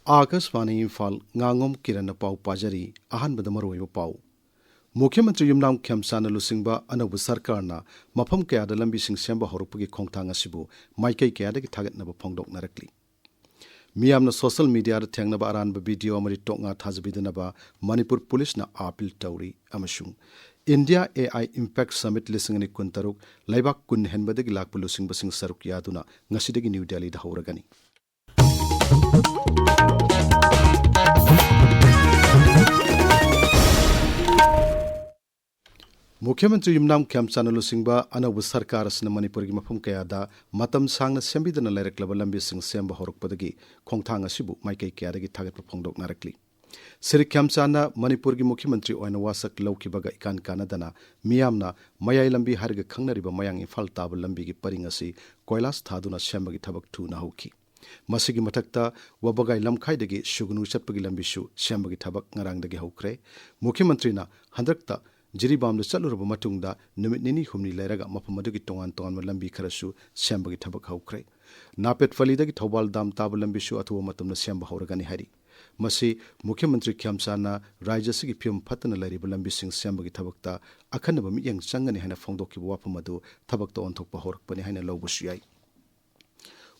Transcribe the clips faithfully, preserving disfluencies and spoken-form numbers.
ꯑꯥꯀꯥꯁꯕꯥꯅꯤ ꯏꯝꯐꯥꯜ, ꯉꯥꯉꯣꯝ ꯀꯤꯔꯟꯅ ꯄꯥꯎ ꯄꯥꯖꯔꯤ꯫ ꯑꯍꯥꯟꯕꯗ ꯃꯔꯨꯑꯣꯏꯕ ꯄꯥꯎ꯫ ꯃꯨꯈ꯭ꯌ ꯃꯟꯇ꯭ꯔꯤ ꯌꯨꯝꯅꯥꯝ ꯈꯦꯝꯆꯥꯟꯅ ꯂꯨꯆꯤꯡꯕ ꯑꯅꯧꯕ ꯁꯔꯀꯥꯔꯅ ꯃꯐꯝ ꯀꯌꯥꯗ ꯂꯝꯕꯤꯁꯤꯡ ꯁꯦꯝꯕ ꯍꯧꯔꯛꯄꯒꯤ ꯈꯣꯡꯊꯥꯡ ꯑꯁꯤꯕꯨ ꯃꯥꯏꯀꯩ ꯀꯌꯥꯗꯒꯤ ꯊꯥꯒꯠꯅꯕ ꯐꯣꯡꯗꯣꯛꯅꯔꯛꯂꯤ꯫ ꯃꯤꯌꯥꯝꯅ ꯁꯣꯁꯤꯌꯦꯜ ꯃꯤꯗꯤꯌꯥꯗ ꯊꯦꯡꯅꯕ ꯑꯔꯥꯟꯕ ꯚꯤꯗꯤꯑꯣ ꯑꯃꯗꯤ ꯇꯣꯛꯉꯥ ꯊꯥꯖꯕꯤꯗꯅꯕ ꯃꯅꯤꯄꯨꯔ ꯄꯨꯂꯤꯁꯅ ꯑꯥꯄꯤꯜ ꯇꯧꯔꯤ ꯑꯃꯁꯨꯡ India A I impact submit ꯂꯤꯁꯤꯡ ꯑꯅꯤ ꯀꯨꯟꯇꯔꯨꯛ ꯂꯩꯕꯥꯛ ꯀꯨꯟ ꯍꯦꯟꯕꯗꯒꯤ ꯂꯥꯛꯄ ꯂꯨꯆꯤꯡꯕꯁꯤꯡ ꯁꯔꯨꯛ ꯌꯥꯗꯨꯅ ꯉꯁꯤꯗꯒꯤ ꯅ꯭ꯌꯨ ꯗꯦꯜꯂꯤꯗ ꯍꯧꯔꯒꯅꯤ꯫ ꯃꯨꯈ꯭ꯌ ꯃꯟꯇ꯭ꯔꯤ ꯌꯨꯝꯅꯥꯝ ꯈꯦꯝꯆꯥꯟꯅ ꯂꯨꯆꯤꯡꯕ ꯑꯅꯧꯕ ꯁꯔꯀꯥꯔ ꯑꯁꯤꯅ ꯃꯅꯤꯄꯨꯔꯒꯤ ꯃꯐꯝ ꯀꯌꯥꯗ ꯃꯇꯝ ꯁꯥꯡꯅ ꯁꯦꯝꯕꯤꯗꯅ ꯂꯩꯔꯛꯂꯕ ꯂꯝꯕꯤꯁꯤꯡ ꯁꯦꯝꯕ ꯍꯧꯔꯛꯄꯗꯒꯤ ꯈꯣꯡꯊꯥꯡ ꯑꯁꯤꯕꯨ ꯃꯥꯏꯀꯩ ꯀꯌꯥꯗꯒꯤ ꯊꯥꯒꯠꯄ ꯐꯣꯡꯗꯣꯛꯅꯔꯛꯂꯤ꯫ ꯁ꯭ꯔꯤ ꯈꯦꯝꯆꯥꯟꯅ ꯃꯅꯤꯄꯨꯔꯒꯤ ꯃꯨꯈ꯭ꯌ ꯃꯟꯇ꯭ꯔꯤ ꯑꯣꯏꯅ ꯋꯥꯁꯛ ꯂꯧꯈꯤꯕꯒ ꯏꯀꯥꯟ ꯀꯥꯟꯅꯗꯅ ꯃꯤꯌꯥꯝꯅ ꯃꯌꯥꯏ ꯂꯝꯕꯤ ꯍꯥꯏꯔꯒ ꯈꯪꯅꯔꯤꯕ ꯃꯌꯥꯡ ꯏꯝꯐꯥꯜ ꯇꯥꯕ ꯂꯝꯕꯤꯒꯤ ꯄꯔꯤꯡ ꯑꯁꯤ ꯀꯣꯏꯂꯥꯁ ꯊꯥꯗꯨꯅ ꯁꯦꯝꯕꯒꯤ ꯊꯕꯛ ꯊꯨꯅ ꯍꯧꯈꯤ꯫ ꯃꯁꯤꯒꯤ ꯃꯊꯛꯇ ꯋꯥꯕꯒꯥꯏ ꯂꯝꯈꯥꯏꯗꯒꯤ ꯁꯨꯒꯅꯨ ꯆꯠꯄꯒꯤ ꯂꯝꯕꯤꯁꯨ ꯁꯦꯝꯕꯒꯤ ꯊꯕꯛ ꯉꯔꯥꯡꯗꯒꯤ ꯍꯧꯈ꯭ꯔꯦ꯫ ꯃꯨꯈ꯭ꯌ ꯃꯟꯇ꯭ꯔꯤꯅ ꯍꯟꯗꯛꯇ ꯖꯤꯔꯤꯕꯥꯝꯗ ꯆꯠꯂꯨꯔꯕ ꯃꯇꯨꯡꯗ ꯅꯨꯃꯤꯠ ꯅꯤꯅꯤ ꯍꯨꯝꯅꯤ ꯂꯩꯔꯒ ꯃꯐꯝ ꯑꯗꯨꯒꯤ ꯇꯣꯉꯥꯟ ꯇꯣꯉꯥꯟꯕ ꯂꯝꯕꯤ ꯈꯔꯁꯨ ꯁꯦꯝꯕꯒꯤ ꯊꯕꯛ ꯍꯧꯈ꯭ꯔꯦ꯫ ꯅꯥꯄꯦꯠ ꯚꯦꯂꯤꯗꯒꯤ ꯊꯧꯕꯥꯜ ꯗꯥꯝ ꯇꯥꯕ ꯂꯝꯕꯤꯁꯨ ꯑꯊꯨꯕ ꯃꯇꯝꯗ ꯁꯦꯝꯕ ꯍꯧꯔꯒꯅꯤ ꯍꯥꯏꯔꯤ꯫ ꯃꯁꯤ ꯃꯨꯈ꯭ꯌ ꯃꯟꯇ꯭ꯔꯤ ꯈꯦꯝꯆꯥꯟꯅ ꯔꯥꯖ꯭ꯌ ꯑꯁꯤꯒꯤ ꯐꯤꯕꯝ ꯐꯠꯇꯅ ꯂꯩꯔꯤꯕ ꯂꯝꯕꯤꯁꯤꯡ ꯁꯦꯝꯕꯒꯤ ꯊꯕꯛꯇ ꯑꯈꯟꯅꯕ ꯃꯤꯠꯌꯦꯡ ꯆꯪꯒꯅꯤ ꯍꯥꯏꯅ ꯐꯣꯡꯗꯣꯛꯈꯤꯕ ꯋꯥꯐꯝ ꯑꯗꯨ ꯊꯕꯛꯇ ꯑꯣꯟꯊꯣꯛꯄ ꯍꯧꯔꯛꯄꯅꯤ ꯍꯥꯏꯅ ꯂꯧꯕꯁꯨ ꯌꯥꯏ꯫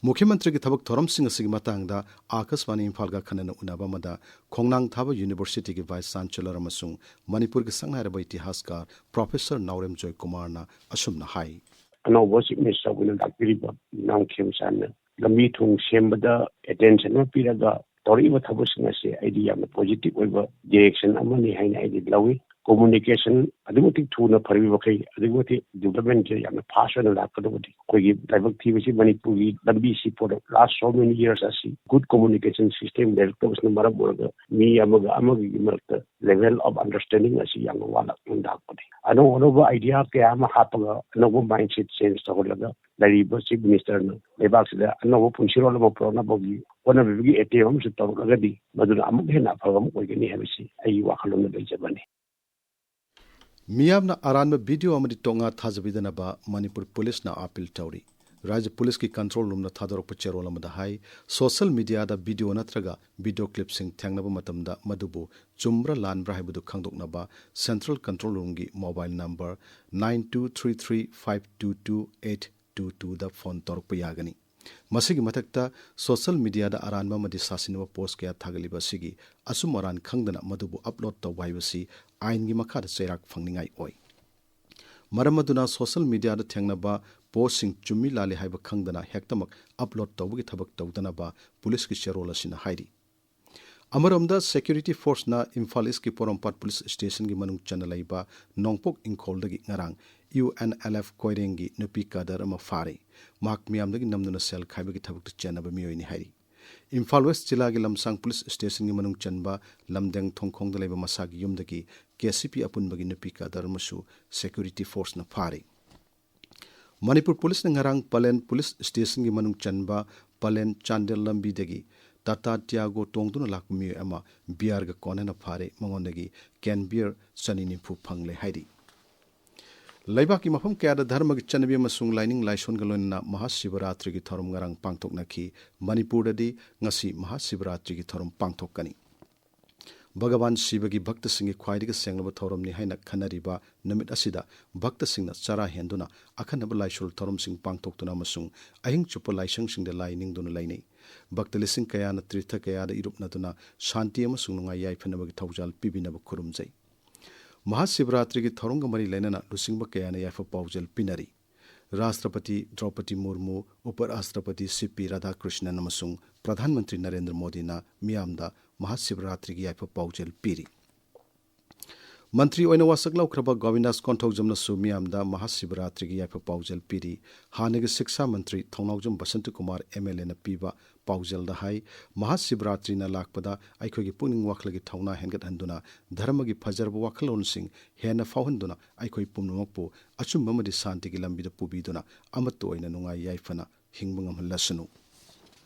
ꯃꯨꯈ꯭ꯌ ꯃꯟꯇ꯭ꯔꯤꯒꯤ ꯊꯕꯛ ꯊꯧꯔꯝꯁꯤꯡ ꯑꯁꯤꯒꯤ ꯃꯇꯥꯡꯗ ꯑꯥꯀꯥꯁꯕꯥꯅꯤ ꯏꯝꯐꯥꯜꯒ ꯑꯈꯟꯅꯅ ꯎꯅꯕ ꯑꯃꯗ ꯈꯣꯡꯅꯥꯡ ꯊꯥꯕ ꯌꯨꯅꯤꯚꯔꯁꯤꯇꯤꯒꯤ ꯚꯥꯏꯁ ꯆꯥꯟꯁꯦꯂꯔ ꯑꯃꯁꯨꯡ ꯃꯅꯤꯄꯨꯔꯒꯤ ꯁꯛꯅꯥꯏꯔꯕ ꯏꯇꯤꯍꯥꯁꯀꯥꯔ ꯄ꯭ꯔꯣꯐꯦꯁꯔ ꯅꯥꯎꯔꯦꯝ ꯖꯣꯏꯀꯨꯃꯥꯔꯅ ꯑꯁꯨꯝꯅ ꯍꯥꯏ꯫ ꯑꯅꯧꯕ ꯆꯤꯐ ꯃꯤꯅꯤꯁꯇꯔ ꯑꯣꯏꯅ ꯂꯥꯛꯄꯤꯔꯤꯕ ꯌꯨꯝꯅꯥꯝ ꯈꯦꯝꯆꯥꯟꯅ ꯂꯝꯕꯤ ꯊꯣꯡ ꯁꯦꯝꯕꯗ ꯑꯦꯇꯦꯟꯁꯟ ꯑꯃ ꯄꯤꯔꯒ ꯇꯧꯔꯛꯏꯕ ꯊꯕꯛꯁꯤꯡ ꯑꯁꯤ ꯑꯩꯗꯤ ꯌꯥꯝꯅ ꯄꯣꯖꯤꯇꯤꯚ ꯑꯣꯏꯕ ꯗꯤꯔꯦꯛꯁꯟ ꯑꯃꯅꯤ ꯍꯥꯏꯅ ꯑꯩꯗꯤ ꯂꯧꯏ꯫ ꯀꯣꯃꯨꯅꯤꯀꯦꯁꯟ ꯑꯗꯨꯛꯀꯤ ꯃꯇꯤꯛ ꯊꯨꯅ ꯐꯔꯤꯕ ꯃꯈꯩ ꯑꯗꯨꯛꯀꯤ ꯃꯇꯤꯛ ꯗꯤꯕ꯭ꯂꯞꯃꯦꯟꯁꯦ ꯌꯥꯝꯅ ꯐꯥꯁ ꯑꯣꯏꯅ ꯂꯥꯛꯀꯗꯕꯅꯤ꯫ ꯑꯩꯈꯣꯏꯒꯤ ꯂꯥꯏꯕꯛ ꯊꯤꯕꯁꯤ ꯃꯅꯤꯄꯨꯔꯒꯤ ꯂꯝꯕꯤꯁꯤ for the last so many years ꯑꯁꯤ ꯒꯨꯗ ꯀꯣꯃꯨꯅꯤꯀꯦꯁꯟ ꯁꯤꯁꯇꯦꯝ ꯂꯩꯔꯛꯇꯕꯁꯤꯅ ꯃꯔꯝ ꯑꯣꯏꯔꯒ ꯃꯤ ꯑꯃꯒ ꯑꯃꯒꯒꯤ ꯃꯔꯛꯇ ꯂꯦꯚꯦꯜ ꯑꯣꯐ ꯑꯟꯗꯔꯁꯇꯦꯟꯗꯤꯡ ꯑꯁꯤ ꯌꯥꯝꯅ ꯋꯥꯠꯂꯛꯄ ꯂꯥꯛꯄꯅꯤ꯫ ꯑꯅꯧ ꯑꯅꯧꯕ ꯑꯥꯏꯗꯤꯌꯥ ꯀꯌꯥ ꯑꯃ ꯍꯥꯞꯄꯒ ꯑꯅꯧꯕ ꯃꯥꯏꯟꯁꯦꯠ ꯆꯦꯟꯖ ꯇꯧꯍꯜꯂꯒ ꯂꯩꯔꯤꯕ ꯆꯤꯐ ꯃꯤꯅꯤꯁꯇꯔꯅ ꯂꯩꯕꯥꯛꯁꯤꯗ ꯑꯅꯧꯕ ꯄꯨꯟꯁꯤꯔꯣꯜ ꯑꯃ ꯄꯨꯔꯛꯅꯕꯒꯤ ꯍꯣꯠꯅꯕꯤꯕꯒꯤ ꯑꯦꯇꯦꯝ ꯑꯃꯁꯨ ꯇꯧꯔꯛꯂꯒꯗꯤ ꯃꯗꯨꯅ ꯑꯃꯨꯛ ꯍꯦꯟꯅ ꯑꯐꯕ ꯑꯃ ꯑꯣꯏꯒꯅꯤ ꯍꯥꯏꯕꯁꯤ ꯑꯩꯒꯤ ꯋꯥꯈꯜꯂꯣꯟꯗ ꯂꯩꯖꯕꯅꯤ꯫ ꯃꯤꯌꯥꯝꯅ ꯑꯔꯥꯟꯕ ꯚꯤꯗꯤꯑꯣ ꯑꯃꯗꯤ ꯇꯣꯛꯉꯥ ꯊꯥꯖꯕꯤꯗꯅꯕ ꯃꯅꯤꯄꯨꯔ ꯄꯨꯂꯤꯁꯅ ꯑꯥꯄꯤꯜ ꯇꯧꯔꯤ꯫ ꯔꯥꯖ꯭ꯌ ꯄꯨꯂꯤꯁꯀꯤ ꯀꯟꯇ꯭ꯔꯣꯜ ꯔꯨꯝꯅ ꯊꯥꯗꯣꯔꯛꯄ ꯆꯦꯔꯣꯜ ꯑꯃꯗ ꯍꯥꯏ, ꯁꯣꯁꯤꯌꯦꯜ ꯃꯤꯗꯤꯌꯥꯗ ꯚꯤꯗꯤꯑꯣ ꯅꯠꯇ꯭ꯔꯒ ꯚꯤꯗꯤꯑꯣ ꯀ꯭ꯂꯤꯞꯁꯤꯡ ꯊꯦꯡꯅꯕ ꯃꯇꯝꯗ ꯃꯗꯨꯕꯨ ꯆꯨꯝꯕ꯭ꯔꯥ ꯂꯥꯟꯕ꯭ꯔꯥ ꯍꯥꯏꯕꯗꯨ ꯈꯪꯗꯣꯛꯅꯕ ꯁꯦꯟꯇ꯭ꯔꯦꯜ ꯀꯟꯇ꯭ꯔꯣꯜ ꯔꯨꯝꯒꯤ mobile number nine two three three five two two eight two twoꯗ ꯐꯣꯟ ꯇꯧꯔꯛꯄ ꯌꯥꯒꯅꯤ꯫ ꯃꯁꯤꯒꯤ ꯃꯊꯛꯇ, ꯁꯣꯁꯤꯌꯦꯜ ꯃꯤꯗꯤꯌꯥꯗ ꯑꯔꯥꯟꯕ ꯑꯃꯗꯤ ꯁꯥꯁꯤꯟꯅꯕ ꯄꯣꯁ ꯀꯌꯥ ꯊꯥꯒꯠꯂꯤꯕ ꯑꯁꯤꯒꯤ ꯑꯆꯨꯝ ꯑꯔꯥꯟ ꯈꯪꯗꯅ ꯃꯗꯨꯕꯨ ꯑꯞꯂꯣꯗ ꯇꯧꯕ ꯍꯥꯏꯕꯁꯤ ꯑꯥꯏꯟꯒꯤ ꯃꯈꯥꯗ ꯆꯩꯔꯥꯛ ꯐꯪꯅꯤꯡꯉꯥꯏ ꯑꯣꯏ꯫ ꯃꯔꯝ ꯑꯗꯨꯅ, ꯁꯣꯁꯤꯌꯦꯜ ꯃꯤꯗꯤꯌꯥꯗ ꯊꯦꯡꯅꯕ ꯄꯣꯁꯁꯤꯡ ꯆꯨꯝꯃꯤ ꯂꯥꯜꯂꯤ ꯍꯥꯏꯕ ꯈꯪꯗꯅ ꯍꯦꯛꯇꯃꯛ ꯑꯞꯂꯣꯗ ꯇꯧꯕꯒꯤ ꯊꯕꯛ ꯇꯧꯗꯅꯕ ꯄꯨꯂꯤꯁꯀꯤ ꯆꯦꯔꯣꯜ ꯑꯁꯤꯅ ꯍꯥꯏꯔꯤ꯫ ꯑꯃꯔꯣꯝꯗ, ꯁꯦꯀ꯭ꯌꯨꯔꯤꯇꯤ ꯐꯣꯔꯁꯅ ꯏꯝꯐꯥꯜ ꯏꯁꯀꯤ ꯄꯣꯔꯣꯝꯄꯥꯠ ꯄꯨꯂꯤꯁ ꯁ꯭ꯇꯦꯁꯟꯒꯤ ꯃꯅꯨꯡ ꯆꯟꯅ ꯂꯩꯕ ꯅꯣꯡꯄꯣꯛ ꯏꯪꯈꯣꯜꯗꯒꯤ ꯉꯔꯥꯡ ꯌꯨ ꯑꯦꯟ ꯑꯦꯜ ꯑꯦꯐ ꯀꯣꯏꯔꯦꯡꯒꯤ ꯅꯨꯄꯤ ꯀꯥꯗꯔ ꯑꯃ ꯐꯥꯔꯦ꯫ ꯃꯍꯥꯛ ꯃꯤꯌꯥꯝꯗꯒꯤ ꯅꯝꯗꯨꯅ ꯁꯦꯜ ꯈꯥꯏꯕꯒꯤ ꯊꯕꯛꯇ ꯆꯦꯟꯅꯕ ꯃꯤꯑꯣꯏꯅꯤ ꯍꯥꯏꯔꯤ꯫ ꯏꯝꯐꯥꯜ ꯋꯦꯁ ꯖꯤꯂꯥꯒꯤ ꯂꯝꯁꯥꯡ ꯄꯨꯂꯤꯁ ꯁ꯭ꯇꯦꯁꯟꯒꯤ ꯃꯅꯨꯡ ꯆꯟꯕ ꯂꯝꯗꯦꯡ ꯊꯣꯡꯈꯣꯡꯗ ꯂꯩꯕ ꯃꯁꯥꯒꯤ ꯌꯨꯝꯗꯒꯤ ꯀꯦ ꯁꯤ ꯄꯤ ꯑꯄꯨꯟꯕꯒꯤ ꯅꯨꯄꯤ ꯀꯥꯗꯔ ꯑꯃꯁꯨ ꯁꯦꯀ꯭ꯌꯨꯔꯤꯇꯤ ꯐꯣꯔꯁꯅ ꯐꯥꯔꯦ꯫ ꯃꯅꯤꯄꯨꯔ ꯄꯨꯂꯤꯁꯅ ꯉꯔꯥꯡ ꯄꯂꯦꯟ ꯄꯨꯂꯤꯁ ꯁ꯭ꯇꯦꯁꯟꯒꯤ ꯃꯅꯨꯡ ꯆꯟꯕ ꯄꯂꯦꯟ ꯆꯥꯟꯗꯦꯜ ꯂꯝꯕꯤꯗꯒꯤ ꯇꯥꯇꯥ ꯇꯤꯌꯥꯒꯣ ꯇꯣꯡꯗꯨꯅ ꯂꯥꯛꯄ ꯃꯤꯑꯣꯏ ꯑꯃ ꯕꯤꯌꯥꯔꯒ ꯀꯣꯟꯅꯅ ꯐꯥꯔꯦ꯫ ꯃꯉꯣꯟꯗꯒꯤ ꯀꯦꯟ ꯕꯤꯌꯔ ꯆꯅꯤ ꯅꯤꯐꯨ ꯐꯪꯂꯦ ꯍꯥꯏꯔꯤ꯫ ꯂꯩꯕꯥꯛꯀꯤ ꯃꯐꯝ ꯀꯌꯥꯗ ꯙꯔꯃꯒꯤ ꯆꯠꯅꯕꯤ ꯑꯃꯁꯨꯡ ꯂꯥꯏꯅꯤꯡ ꯂꯥꯏꯁꯣꯟꯒ ꯂꯣꯏꯅꯅ ꯃꯍꯥꯁꯤꯕꯔꯥꯇ꯭ꯔꯤꯒꯤ ꯊꯧꯔꯝ ꯉꯔꯥꯡ ꯄꯥꯡꯊꯣꯛꯅꯈꯤ꯫ ꯃꯅꯤꯄꯨꯔꯗꯗꯤ ꯉꯁꯤ ꯃꯍꯥꯁꯤꯕꯔꯥꯇ꯭ꯔꯤꯒꯤ ꯊꯧꯔꯝ ꯄꯥꯡꯊꯣꯛꯀꯅꯤ꯫ ꯚꯒꯋꯥꯟ ꯁꯤꯕꯒꯤ ꯚꯛꯇꯁꯤꯡꯒꯤ ꯈ꯭ꯋꯥꯏꯗꯒꯤ ꯁꯦꯡꯂꯕ ꯊꯧꯔꯝꯅꯤ ꯍꯥꯏꯅ ꯈꯟꯅꯔꯤꯕ ꯅꯨꯃꯤꯠ ꯑꯁꯤꯗ ꯚꯛꯇꯁꯤꯡꯅ ꯆꯔꯥ ꯍꯦꯟꯗꯨꯅ ꯑꯈꯟꯅꯕ ꯂꯥꯏꯁꯣꯜ ꯊꯧꯔꯝꯁꯤꯡ ꯄꯥꯡꯊꯣꯛꯇꯨꯅ ꯑꯃꯁꯨꯡ ꯑꯍꯤꯡ ꯆꯨꯞꯄ ꯂꯥꯏꯁꯪꯁꯤꯡꯗ ꯂꯥꯏ ꯅꯤꯡꯗꯨꯅ ꯂꯩꯅꯩ꯫ ꯚꯛꯇ ꯂꯤꯁꯤꯡ ꯀꯌꯥꯅ ꯇꯤꯔꯊ ꯀꯌꯥꯗ ꯏꯔꯨꯞꯅꯗꯨꯅ ꯁꯥꯟꯇꯤ ꯑꯃꯁꯨꯡ ꯅꯨꯡꯉꯥꯏ ꯌꯥꯏꯐꯅꯕꯒꯤ ꯊꯧꯖꯥꯜ ꯄꯤꯕꯤꯅꯕ ꯈꯨꯔꯨꯝꯖꯩ꯫ ꯃꯍꯥꯁꯤꯕꯔꯥꯇ꯭ꯔꯤꯒꯤ ꯊꯧꯔꯝꯒ ꯃꯔꯤ ꯂꯩꯅꯅ ꯂꯨꯆꯤꯡꯕ ꯀꯌꯥꯅ ꯌꯥꯏꯐ ꯄꯥꯎꯖꯦꯜ ꯄꯤꯅꯔꯤ꯫ ꯔꯥꯁꯇ꯭ꯔꯄꯇꯤ ꯗ꯭ꯔꯧꯄꯗꯤ ꯃꯨꯔꯃꯨ, ꯎꯄ ꯔꯥꯁꯇ꯭ꯔꯄꯇꯤ ꯁꯤ ꯄꯤ ꯔꯥꯙꯥꯀ꯭ꯔꯤꯁꯅꯟ ꯑꯃꯁꯨꯡ ꯄ꯭ꯔꯙꯥꯟ ꯃꯟꯇ꯭ꯔꯤ ꯅꯔꯦꯟꯗ꯭ꯔ ꯃꯣꯗꯤꯅ ꯃꯤꯌꯥꯝꯗ ꯃꯍꯥꯁꯤꯕꯔꯥꯇ꯭ꯔꯤꯒꯤ ꯌꯥꯏꯐ ꯄꯥꯎꯖꯦꯜ ꯄꯤꯔꯤ꯫ ꯃꯟꯇ꯭ꯔꯤ ꯑꯣꯏꯅ ꯋꯥꯁꯛ ꯂꯧꯈ꯭ꯔꯕ ꯒꯣꯕꯤꯟꯗꯥꯁ ꯀꯣꯟꯊꯧꯖꯝꯅꯁꯨ ꯃꯤꯌꯥꯝꯗ ꯃꯍꯥꯁꯤꯕꯔꯥꯇ꯭ꯔꯤꯒꯤ ꯌꯥꯏꯐ ꯄꯥꯎꯖꯦꯜ ꯄꯤꯔꯤ꯫ ꯍꯥꯟꯅꯒꯤ ꯁꯤꯛꯁꯥ ꯃꯟꯇ꯭ꯔꯤ ꯊꯧꯅꯥꯎꯖꯝ ꯕꯁꯟꯇ ꯀꯨꯃꯥꯔ ꯑꯦꯝ ꯑꯦꯜ ꯑꯦꯅ ꯄꯤꯕ ꯄꯥꯎꯖꯦꯜꯗ ꯍꯥꯏ, ꯃꯍꯥꯁꯤꯕꯔꯥꯇ꯭ꯔꯤꯅ ꯂꯥꯛꯄꯗ ꯑꯩꯈꯣꯏꯒꯤ ꯄꯨꯛꯅꯤꯡ ꯋꯥꯈꯜꯒꯤ ꯊꯧꯅꯥ ꯍꯦꯟꯒꯠꯍꯟꯗꯨꯅ ꯙꯔꯃꯒꯤ ꯐꯖꯔꯕ ꯋꯥꯈꯜꯂꯣꯟꯁꯤꯡ ꯍꯦꯟꯅ ꯐꯥꯎꯍꯟꯗꯨꯅ ꯑꯩꯈꯣꯏ ꯄꯨꯝꯅꯃꯛꯄꯨ ꯑꯆꯨꯝꯕ ꯑꯃꯗꯤ ꯁꯥꯟꯇꯤꯒꯤ ꯂꯝꯕꯤꯗ ꯄꯨꯕꯤꯗꯨꯅ ꯑꯃꯠꯇ ꯑꯣꯏꯅ ꯅꯨꯡꯉꯥꯏ ꯌꯥꯏꯐꯅ ꯍꯤꯡꯕ ꯉꯝꯍꯜꯂꯁꯅꯨ꯫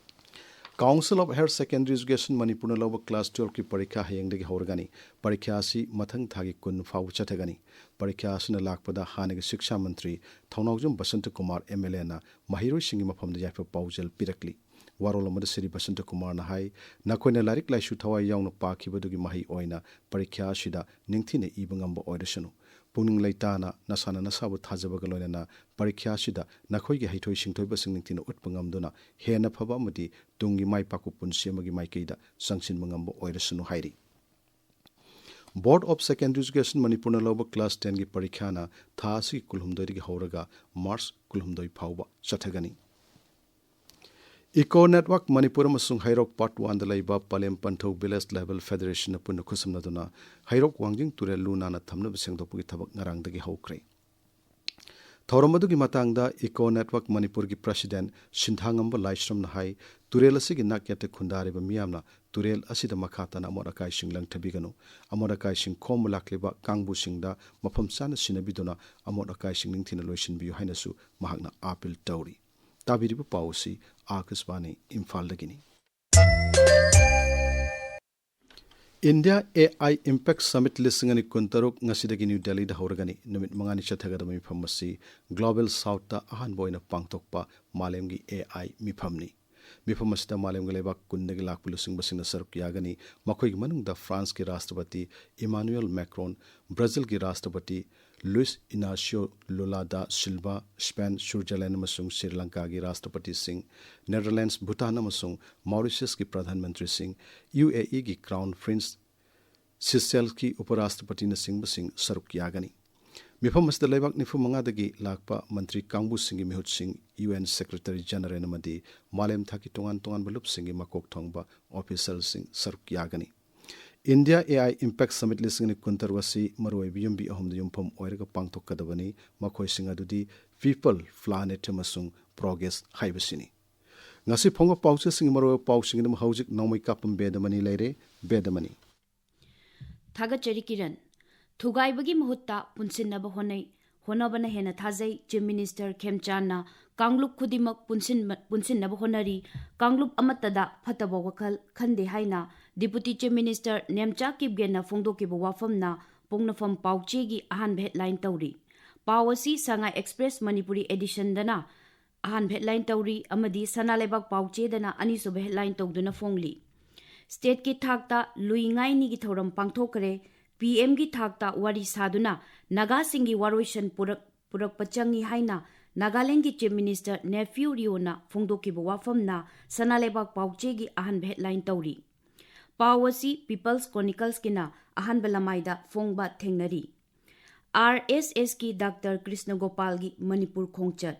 Council of Higher Secondary Education ꯃꯅꯤꯄꯨꯔꯅ ꯂꯧꯕ class twelve ꯀꯤ ꯄꯔꯤꯈꯥ ꯍꯌꯦꯡꯗꯒꯤ ꯍꯧꯔꯒꯅꯤ꯫ ꯄꯔꯤꯈꯥ ꯑꯁꯤ ꯃꯊꯪ ꯊꯥꯒꯤ ꯀꯨꯟ ꯐꯥꯎꯕ ꯆꯠꯊꯒꯅꯤ꯫ ꯄꯔꯤꯈꯥ ꯑꯁꯤꯅ ꯂꯥꯛꯄꯗ ꯍꯥꯟꯅꯒꯤ ꯁꯤꯛꯁꯥ ꯃꯟꯇ꯭ꯔꯤ ꯊꯧꯅꯥꯎꯖꯝ ꯕꯁꯟꯇ ꯀꯨꯃꯥꯔ MLA ꯅ ꯃꯍꯩꯔꯣꯏꯁꯤꯡꯒꯤ ꯃꯐꯝꯗ ꯌꯥꯏꯐ ꯄꯥꯎꯖꯦꯜ ꯄꯤꯔꯛꯂꯤ꯫ ꯋꯥꯔꯣꯜ ꯑꯃꯗ ꯁ꯭ꯔꯤ ꯕꯁꯟꯇ ꯀꯨꯃꯥꯔꯅ ꯍꯥꯏ, ꯅꯈꯣꯏꯅ ꯂꯥꯏꯔꯤꯛ ꯂꯥꯏꯁꯨ ꯊꯋꯥꯏ ꯌꯥꯎꯅ ꯄꯥꯈꯤꯕꯗꯨꯒꯤ ꯃꯍꯩ ꯑꯣꯏꯅ ꯄꯔꯤꯈ꯭ꯌꯥ ꯑꯁꯤꯗ ꯅꯤꯡꯊꯤꯅ ꯏꯕ ꯉꯝꯕ ꯑꯣꯏꯔꯁꯅꯨ꯫ ꯄꯨꯛꯅꯤꯡ ꯂꯩꯇꯥꯅ ꯅꯁꯥꯅ ꯅꯁꯥꯕꯨ ꯊꯥꯖꯕꯒ ꯂꯣꯏꯅꯅ ꯄꯔꯤꯈ꯭ꯌꯥ ꯑꯁꯤꯗ ꯅꯈꯣꯏꯒꯤ ꯍꯩꯊꯣꯏ ꯁꯤꯡꯊꯣꯏꯕꯁꯤꯡ ꯅꯤꯡꯊꯤꯅ ꯎꯠꯄ ꯉꯝꯗꯨꯅ ꯍꯦꯟꯅ ꯐꯕ ꯑꯃꯗꯤ ꯇꯨꯡꯒꯤ ꯃꯥꯏ ꯄꯥꯛꯄ ꯄꯨꯟꯁꯤ ꯑꯃꯒꯤ ꯃꯥꯏꯀꯩꯗ ꯆꯪꯁꯤꯟꯕ ꯉꯝꯕ ꯑꯣꯏꯔꯁꯅꯨ ꯍꯥꯏꯔꯤ꯫ Board of Secondary Education ꯃꯅꯤꯄꯨꯔꯅ ꯂꯧꯕ class ten ꯒꯤ ꯄꯔꯤꯈ꯭ꯌꯥꯅ ꯊꯥ ꯑꯁꯤꯒꯤ ꯀꯨꯟꯍꯨꯝꯗꯣꯏꯗꯒꯤ ꯍꯧꯔꯒ ꯃꯥꯔꯆ ꯀꯨꯟꯍꯨꯝꯗꯣꯏ ꯐꯥꯎꯕ ꯆꯠꯊꯒꯅꯤ꯫ Eco Network ꯃꯅꯤꯄꯨꯔ ꯑꯃꯁꯨꯡ ꯍꯩꯔꯣꯛ Part One ꯗ ꯂꯩꯕ ꯄꯂꯦꯝ ꯄꯟꯊꯧ Village Level Federation ꯅ ꯄꯨꯟꯅ ꯈꯨꯠꯁꯝꯅꯗꯨꯅ ꯍꯩꯔꯣꯛ ꯋꯥꯡꯖꯤꯡ ꯇꯨꯔꯦꯜ ꯂꯨ ꯅꯥꯟꯅ ꯊꯝꯅꯕ ꯁꯦꯡꯗꯣꯛꯄꯒꯤ ꯊꯕꯛ ꯉꯔꯥꯡꯗꯒꯤ ꯍꯧꯈ꯭ꯔꯦ꯫ ꯊꯧꯔꯝ ꯑꯗꯨꯒꯤ ꯃꯇꯥꯡꯗ Eco Network ꯃꯅꯤꯄꯨꯔꯒꯤ President ꯁꯤꯟꯊꯥꯉꯝꯕ ꯂꯥꯏꯁ꯭ꯔꯝꯅ ꯍꯥꯏ, ꯇꯨꯔꯦꯜ ꯑꯁꯤꯒꯤ ꯅꯥꯛꯌꯦꯠꯇ ꯈꯨꯟꯗꯥꯔꯤꯕ ꯃꯤꯌꯥꯝꯅ ꯇꯨꯔꯦꯜ ꯑꯁꯤꯗ ꯃꯈꯥ ꯇꯥꯅ ꯑꯃꯣꯠ ꯑꯀꯥꯏꯁꯤꯡ ꯂꯪꯊꯕꯤꯒꯅꯨ꯫ ꯑꯃꯣꯠ ꯑꯀꯥꯏꯁꯤꯡ ꯈꯣꯝꯕ ꯂꯥꯛꯂꯤꯕ ꯀꯥꯡꯕꯨꯁꯤꯡꯗ ꯃꯐꯝ ꯆꯥꯅ ꯁꯤꯟꯅꯕꯤꯗꯨꯅ ꯑꯃꯣꯠ ꯑꯀꯥꯏꯁꯤꯡ ꯅꯤꯡꯊꯤꯅ ꯂꯣꯏꯁꯤꯟꯕꯤꯌꯨ ꯍꯥꯏꯅꯁꯨ ꯃꯍꯥꯛꯅ ꯑꯥꯄꯤꯜ ꯇꯧꯔꯤ꯫ ꯇꯥꯕꯤꯔꯤꯕ ꯄꯥꯎ ꯑꯁꯤ ꯑꯥꯀꯥꯁꯕꯥꯅꯤ ꯏꯝꯐꯥꯜꯗꯒꯤꯅꯤ꯫ India AI Impact Summit ꯂꯤꯁꯤꯡ ꯑꯅꯤ ꯀꯨꯟꯇꯔꯨꯛ ꯉꯁꯤꯗꯒꯤ ꯅ꯭ꯌꯨ ꯗꯦꯜꯂꯤꯗ ꯍꯧꯔꯒꯅꯤ꯫ ꯅꯨꯃꯤꯠ ꯃꯉꯥꯅꯤ ꯆꯠꯊꯒꯗꯕ ꯃꯤꯐꯝ ꯑꯁꯤ Global South ꯇ ꯑꯍꯥꯟꯕ ꯑꯣꯏꯅ ꯄꯥꯡꯊꯣꯛꯄ ꯃꯥꯂꯦꯝꯒꯤ AI ꯃꯤꯐꯝꯅꯤ꯫ ꯃꯤꯐꯝ ꯑꯁꯤꯗ ꯃꯥꯂꯦꯝꯒꯤ ꯂꯩꯕꯥꯛ ꯀꯨꯟꯗꯒꯤ ꯂꯥꯛꯄ ꯂꯨꯆꯤꯡꯕꯁꯤꯡꯅ ꯁꯔꯨꯛ ꯌꯥꯒꯅꯤ꯫ ꯃꯈꯣꯏꯒꯤ ꯃꯅꯨꯡꯗ ꯐ꯭ꯔꯥꯟꯁꯀꯤ ꯔꯥꯁꯇ꯭ꯔꯄꯇꯤ ꯏꯃꯥꯅꯨꯑꯦꯜ ꯃꯦꯀ꯭ꯔꯣꯟ, ꯕ꯭ꯔꯥꯖꯤꯜꯒꯤ ꯔꯥꯁꯇ꯭ꯔꯄꯇꯤ ꯂꯨꯏꯁ ꯏꯅꯥꯁꯤꯌꯣ ꯂꯨꯂꯥ ꯗꯥ ꯁꯤꯜꯚꯥ, ꯁ꯭ꯄꯦꯟ, ꯁ꯭ꯋꯤꯠꯖꯔꯂꯦꯟ ꯑꯃꯁꯨꯡ ꯁ꯭ꯔꯤ ꯂꯪꯀꯥꯒꯤ ꯔꯥꯁꯇ꯭ꯔꯄꯇꯤꯁꯤꯡ, ꯅꯦꯗꯔꯂꯦꯟꯗꯁ, ꯚꯨꯇꯥꯟ ꯑꯃꯁꯨꯡ ꯃꯥꯎꯔꯤꯁꯤꯌꯁꯀꯤ ꯄ꯭ꯔꯙꯥꯟ ꯃꯟꯇ꯭ꯔꯤꯁꯤꯡ, UAE ꯒꯤ ꯀ꯭ꯔꯥꯎꯟ ꯄ꯭ꯔꯤꯟꯁ, ꯁꯤꯁꯦꯜꯁꯀꯤ ꯎꯄꯔꯥꯁꯇ꯭ꯔꯄꯇꯤꯅꯆꯤꯡꯕꯁꯤꯡ ꯁꯔꯨꯛ ꯌꯥꯒꯅꯤ꯫ ꯃꯤꯐꯝ ꯑꯁꯤꯗ ꯂꯩꯕꯥꯛ ꯅꯤꯐꯨ ꯃꯉꯥꯗꯒꯤ ꯂꯥꯛꯄ ꯃꯟꯇ꯭ꯔꯤ ꯀꯥꯡꯕꯨꯁꯤꯡꯒꯤ ꯃꯤꯍꯨꯠꯁꯤꯡ, UN Secretary General ꯑꯃꯗꯤ ꯃꯥꯂꯦꯝ ꯊꯥꯛꯀꯤ ꯇꯣꯉꯥꯟ ꯇꯣꯉꯥꯟꯕ ꯂꯨꯞꯁꯤꯡꯒꯤ ꯃꯀꯣꯛ ꯊꯣꯡꯕ ꯑꯣꯐꯤꯁꯔꯁꯤꯡ ꯁꯔꯨꯛ ꯌꯥꯒꯅꯤ꯫ India AI Impact Summit ꯂꯤꯁꯤꯡ ꯑꯅꯤ ꯀꯨꯟꯇꯔꯨꯛ ꯑꯁꯤ ꯃꯔꯨꯑꯣꯏꯕ ꯌꯨꯝꯕꯤ ꯑꯍꯨꯝꯗ ꯌꯨꯝꯐꯝ ꯑꯣꯏꯔꯒ ꯄꯥꯡꯊꯣꯛꯀꯗꯕꯅꯤ꯫ ꯃꯈꯣꯏꯁꯤꯡ ꯑꯗꯨꯗꯤ People, Planet ꯑꯃꯁꯨꯡ Progress ꯍꯥꯏꯕꯁꯤꯅꯤ꯫ ꯉꯁꯤ ꯐꯣꯡꯕ ꯄꯥꯎꯆꯦꯁꯤꯡꯒꯤ ꯃꯔꯨꯑꯣꯏꯕ ꯄꯥꯎꯁꯤꯡꯒꯤꯗꯃꯛ ꯍꯧꯖꯤꯛ ꯅꯣꯡꯃꯩ ꯀꯥꯞꯄꯝ ꯕꯦꯗꯃꯅꯤ ꯂꯩꯔꯦ꯫ ꯕꯦꯗꯃꯅꯤ꯫ ꯊꯥꯒꯠꯆꯔꯤ ꯀꯤꯔꯟ꯫ ꯊꯨꯒꯥꯏꯕꯒꯤ ꯃꯍꯨꯠꯇ ꯄꯨꯟꯁꯤꯟꯅꯕ ꯍꯣꯠꯅꯩ꯫ ꯍꯣꯠꯅꯕꯅ ꯍꯦꯟꯅ ꯊꯥꯖꯩ꯫ Chief Minister ꯈꯦꯝꯆꯥꯟꯅ ꯀꯥꯡꯂꯨꯞ ꯈꯨꯗꯤꯡꯃꯛ ꯄꯨꯟꯁꯤꯟꯕ-, ꯄꯨꯟꯁꯤꯟꯅꯕ ꯍꯣꯠꯅꯔꯤ꯫ ꯀꯥꯡꯂꯨꯞ ꯑꯃꯠꯇꯗ ꯐꯠꯇꯕ ꯋꯥꯈꯜ ꯈꯟꯗꯦ ꯍꯥꯏꯅ Deputy Chief Minister ꯅꯦꯝꯆꯥ ꯀꯤꯞꯒꯦꯟꯅ ꯐꯣꯡꯗꯣꯛꯈꯤꯕ ꯋꯥꯐꯝꯅ ꯄꯣꯛꯅꯐꯝ ꯄꯥꯎꯆꯦꯒꯤ ꯑꯍꯥꯟꯕ headline ꯇꯧꯔꯤ꯫ ꯄꯥꯎ ꯑꯁꯤ ꯁꯉꯥꯏ Express ꯃꯅꯤꯄꯨꯔꯤ editionꯗꯅ ꯑꯍꯥꯟꯕ headline ꯇꯧꯔꯤ ꯑꯃꯗꯤ ꯁꯅꯥ ꯂꯩꯕꯥꯛ ꯄꯥꯎꯆꯦꯗꯅ ꯑꯅꯤꯁꯨꯕ headline ꯇꯧꯗꯨꯅ ꯐꯣꯡꯂꯤ꯫ Stateꯀꯤ ꯊꯥꯛꯇ ꯂꯨꯏ ꯉꯥꯏꯅꯤꯒꯤ ꯊꯧꯔꯝ ꯄꯥꯡꯊꯣꯛꯈ꯭ꯔꯦ꯫ PMꯒꯤ ꯊꯥꯛꯇ ꯋꯥꯔꯤ ꯁꯥꯗꯨꯅ ꯅꯥꯒꯥꯁꯤꯡꯒꯤ ꯋꯥꯔꯣꯏꯁꯤꯟ ꯄꯨꯔꯛ-, ꯄꯨꯔꯛꯄ ꯆꯪꯏ ꯍꯥꯏꯅ ꯅꯥꯒꯥꯂꯦꯟꯗꯒꯤ Chief Minister ꯅꯦꯐ꯭ꯌꯨ ꯔꯤꯑꯣꯅ ꯐꯣꯡꯗꯣꯛꯈꯤꯕ ꯋꯥꯐꯝꯅ ꯁꯅꯥ ꯂꯩꯕꯥꯛ ꯄꯥꯎꯆꯦꯒꯤ ꯑꯍꯥꯟꯕ headline ꯇꯧꯔꯤ꯫ ꯄꯥꯎ ꯑꯁꯤ People's Chroniclesꯀꯤꯅ ꯑꯍꯥꯟꯕ ꯂꯃꯥꯏꯗ ꯐꯣꯡꯕ ꯊꯦꯡꯅꯔꯤ꯫ RSSꯀꯤ Doctor ꯀ꯭ꯔꯤꯁꯅ ꯒꯣꯄꯥꯜꯒꯤ ꯃꯅꯤꯄꯨꯔ ꯈꯣꯡꯆꯠ꯫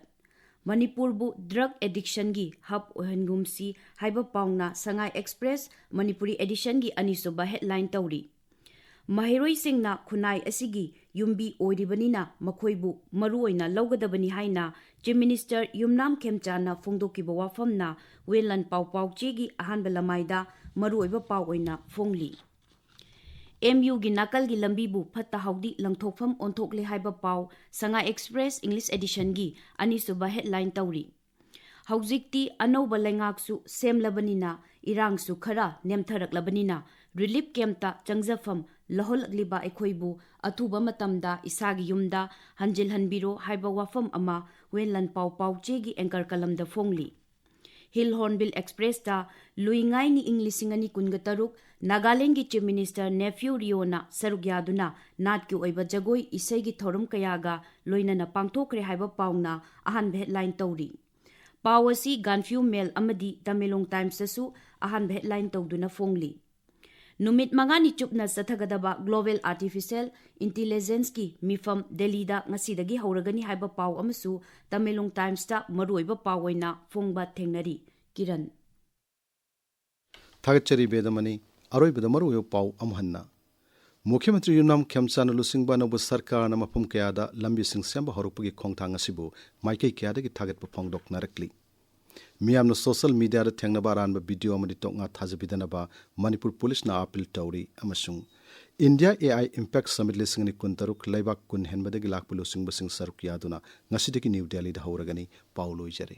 ꯃꯅꯤꯄꯨꯔꯕꯨ drug addictionꯒꯤ hub ꯑꯣꯏꯍꯟꯒꯨꯝꯁꯤ ꯍꯥꯏꯕ ꯄꯥꯎꯅ ꯁꯉꯥꯏ Express ꯃꯅꯤꯄꯨꯔꯤ editionꯒꯤ ꯑꯅꯤꯁꯨꯕ headline ꯇꯧꯔꯤ꯫ ꯃꯍꯩꯔꯣꯏꯁꯤꯡꯅ ꯈꯨꯟꯅꯥꯏ ꯑꯁꯤꯒꯤ ꯌꯨꯝꯕꯤ ꯑꯣꯏꯔꯤꯕꯅꯤꯅ ꯃꯈꯣꯏꯕꯨ ꯃꯔꯨ ꯑꯣꯏꯅ ꯂꯧꯒꯗꯕꯅꯤ ꯍꯥꯏꯅ Chief Minister ꯌꯨꯝꯅꯥꯝ ꯈꯦꯝꯆꯥꯟꯅ ꯐꯣꯡꯗꯣꯛꯈꯤꯕ ꯋꯥꯐꯝꯅ ꯋꯦꯟꯂꯟ ꯄꯥꯎ ꯄꯥꯎꯆꯦꯒꯤ ꯑꯍꯥꯟꯕ ꯂꯃꯥꯏꯗ ꯃꯔꯨꯑꯣꯏꯕ ꯄꯥꯎ ꯑꯣꯏꯅ ꯐꯣꯡꯂꯤ꯫ MUꯒꯤ ꯅꯥꯀꯜꯒꯤ ꯂꯝꯕꯤꯕꯨ ꯐꯠꯇ ꯍꯥꯎꯗꯤ ꯂꯪꯊꯣꯛꯐꯝ ꯑꯣꯟꯊꯣꯛꯂꯦ ꯍꯥꯏꯕ ꯄꯥꯎ ꯁꯉꯥꯏ Express English editionꯒꯤ ꯑꯅꯤꯁꯨꯕ headline ꯇꯧꯔꯤ꯫ ꯍꯧꯖꯤꯛꯇꯤ ꯑꯅꯧꯕ ꯂꯩꯉꯥꯛꯁꯨ ꯁꯦꯝꯂꯕꯅꯤꯅ, ꯏꯔꯥꯡꯁꯨ ꯈꯔ ꯅꯦꯝꯊꯔꯛꯂꯕꯅꯤꯅ, relief campꯇ ꯆꯪꯖꯐꯝ ꯂꯧꯍꯜꯂꯛꯂꯤꯕ ꯑꯩꯈꯣꯏꯕꯨ ꯑꯊꯨꯕ ꯃꯇꯝꯗ ꯏꯁꯥꯒꯤ ꯌꯨꯝꯗ ꯍꯟꯖꯤꯜꯍꯟꯕꯤꯔꯣ ꯍꯥꯏꯕ ꯋꯥꯐꯝ ꯑꯃ ꯋꯦꯟꯂꯟ ꯄꯥꯎ ꯄꯥꯎꯆꯦꯒꯤ anchor ꯀꯂꯝꯗ ꯐꯣꯡꯂꯤ꯫ Hill Hornbill Expressꯇ ꯂꯨꯏ ꯉꯥꯏꯅꯤ ꯏꯪ ꯂꯤꯁꯤꯡ ꯑꯅꯤ ꯀꯨꯟꯒ ꯇꯔꯨꯛ, ꯅꯥꯒꯥꯂꯦꯟꯗꯒꯤ Chief Minister ꯅꯦꯐ꯭ꯌꯨ ꯔꯤꯑꯣꯅ ꯁꯔꯨꯛ ꯌꯥꯗꯨꯅ ꯅꯥꯠꯀꯤ ꯑꯣꯏꯕ ꯖꯒꯣꯏ ꯏꯁꯩꯒꯤ ꯊꯧꯔꯝ ꯀꯌꯥꯒ ꯂꯣꯏꯅꯅ ꯄꯥꯡꯊꯣꯛꯈ꯭ꯔꯦ ꯍꯥꯏꯕ ꯄꯥꯎꯅ ꯑꯍꯥꯟꯕ headline ꯇꯧꯔꯤ꯫ ꯄꯥꯎ ꯑꯁꯤ Gaanphiu Mail ꯑꯃꯗꯤ Tamenglong Timesꯇꯁꯨ ꯑꯍꯥꯟꯕ headline ꯇꯧꯗꯨꯅ ꯐꯣꯡꯂꯤ꯫ ꯅꯨꯃꯤꯠ ꯃꯉꯥꯅꯤ ꯆꯨꯞꯅ ꯆꯠꯊꯒꯗꯕ Global Artificial Intelligenceꯀꯤ ꯃꯤꯐꯝ ꯗꯦꯜꯂꯤꯗ ꯉꯁꯤꯗꯒꯤ ꯍꯧꯔꯒꯅꯤ ꯍꯥꯏꯕ ꯄꯥꯎ ꯑꯃꯁꯨ Tamenglong Timesꯇ ꯃꯔꯨꯑꯣꯏꯕ ꯄꯥꯎ ꯑꯣꯏꯅ ꯐꯣꯡꯕ ꯊꯦꯡꯅꯔꯤ꯫ ꯀꯤꯔꯟ꯫ ꯊꯥꯒꯠꯆꯔꯤ ꯕꯦꯗꯃꯅꯤ꯫ ꯑꯔꯣꯏꯕꯗ ꯃꯔꯨꯑꯣꯏꯕ ꯄꯥꯎ ꯑꯃꯨꯛ ꯍꯟꯅ꯫ ꯃꯨꯈ꯭ꯌ ꯃꯟꯇ꯭ꯔꯤ ꯌꯨꯝꯅꯥꯝ ꯈꯦꯝꯆꯥꯟꯅ ꯂꯨꯆꯤꯡꯕ ꯑꯅꯧꯕ ꯁꯔꯀꯥꯔꯅ ꯃꯐꯝ ꯀꯌꯥꯗ ꯂꯝꯕꯤꯁꯤꯡ ꯁꯦꯝꯕ ꯍꯧꯔꯛꯄꯒꯤ ꯈꯣꯡꯊꯥꯡ ꯑꯁꯤꯕꯨ ꯃꯥꯏꯀꯩ ꯀꯌꯥꯗꯒꯤ ꯊꯥꯒꯠꯄ ꯐꯣꯡꯗꯣꯛꯅꯔꯛꯂꯤ꯫ ꯃꯤꯌꯥꯝꯅ social mediaꯗ ꯊꯦꯡꯅꯕ ꯑꯔꯥꯟꯕ video ꯑꯃꯗꯤ ꯇꯣꯛꯉꯥ ꯊꯥꯖꯕꯤꯗꯅꯕ ꯃꯅꯤꯄꯨꯔ ꯄꯨꯂꯤꯁꯅ appeal ꯇꯧꯔꯤ ꯑꯃꯁꯨꯡ India A I Impact Summit ꯂꯤꯁꯤꯡ ꯑꯅꯤ ꯀꯨꯟꯇꯔꯨꯛ ꯂꯩꯕꯥꯛ ꯀꯨꯟ ꯍꯦꯟꯕꯗꯒꯤ ꯂꯥꯛꯄ ꯂꯨꯆꯤꯡꯕꯁꯤꯡ ꯁꯔꯨꯛ ꯌꯥꯗꯨꯅ ꯉꯁꯤꯗꯒꯤ ꯅ꯭ꯌꯨ ꯗꯦꯜꯂꯤꯗ ꯍꯧꯔꯒꯅꯤ꯫ ꯄꯥꯎ ꯂꯣꯏꯖꯔꯦ꯫